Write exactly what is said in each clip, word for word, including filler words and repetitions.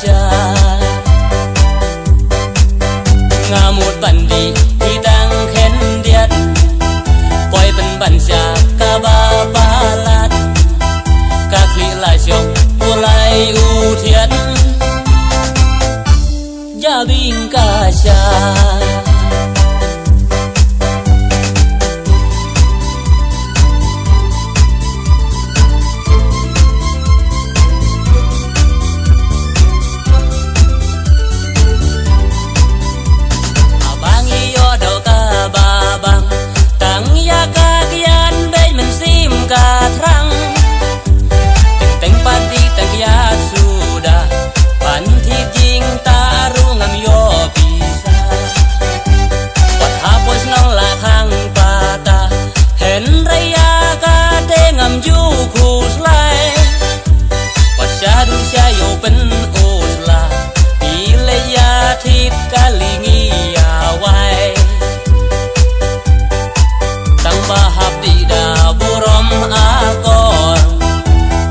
Sha. Nga mut ban dih hi tang khyndiat. Poi pynban sha kaba palat. Ka khlieh la shok u lai u thiat. Jabieng ka sha. Abang ïoh doh kaba bang. Tang ïa ka kian beit mynsiem ka thrang. Teng teng pat dih tang ïa suda. Pan thied jingtah ruh ngam ïoh pisa. Wat hap poi shnong la khang pata. Hynrei ïa kata ngam ju khuslai. Wat sha du sha ïoh pynusla. Ïa leit ïa thied ka lieng ïa wai. Tang ba hap dih da burom akor.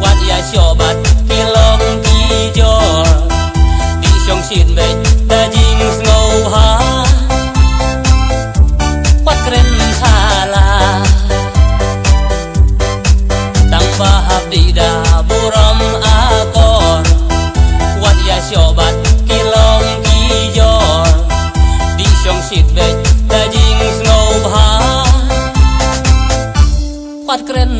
Wat ïa shoh bad ki long ki jor. Dih shong shit beit da jingsngewbha. Wat kren thala. Tang ba hap dih da burom akor. Wat ïa shoh bad ki long ki jor. Dih shong shit beit da jingsngewbha. Wat kren